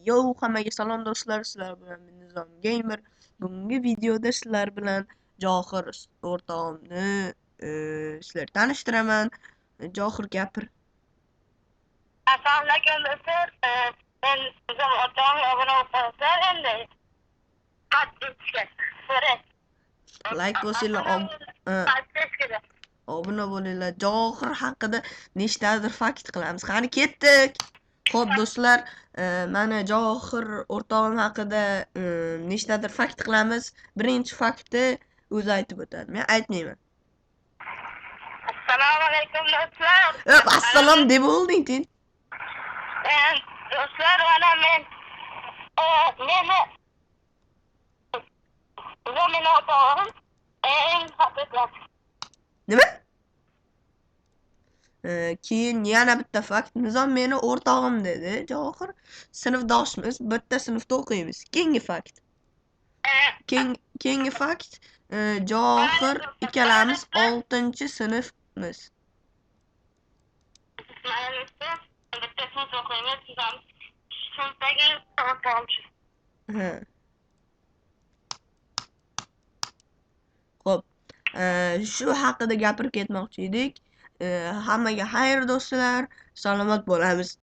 Yo, hammaga salom do'stlar, sizlar bilan men Nizom Gamer. Bugungi videoda sizlar bilan Johir o'rtog'imni sizlar tanishtiraman. Johir, gapir. Assalomu alaykum do'stlar. Men Nizom o'rtog'imga obuna bo'lsanglar endi. Подписка. Like bosinglar, obuna bo'linglar. Johir haqida nechtadir fakt qilamiz. Qani ketdik. Xo'p do'stlar, mana Johir o'rtog'im haqida nechtadir fakt qilamiz. Birinchi faktni o'zi aytib o'tadi. Men aytmayman. Assalomu alaykum do'stlar. Assalom deb bo'lding sen. Do'stlar, mana men meni bu meni o'rtog'im eng haqiqat. Nima? Keyin yana bitta fakt. Nizom meni o'rtog'im dedi. Johir sinfdoshimiz, bitta sinfda o'qiymiz. Keyingi fakt. Keyingi fakt, Johir ikkalamiz 6-sinfmiz. Mana do'stlar, bitta sinf o'qiymiz. Nizom sinfdagi o'rtog'im. Ha. Xo'p, shu haqida gapirib ketmoqchi edik. Hammaga xayr do'stlar, salomat bo'lamiz.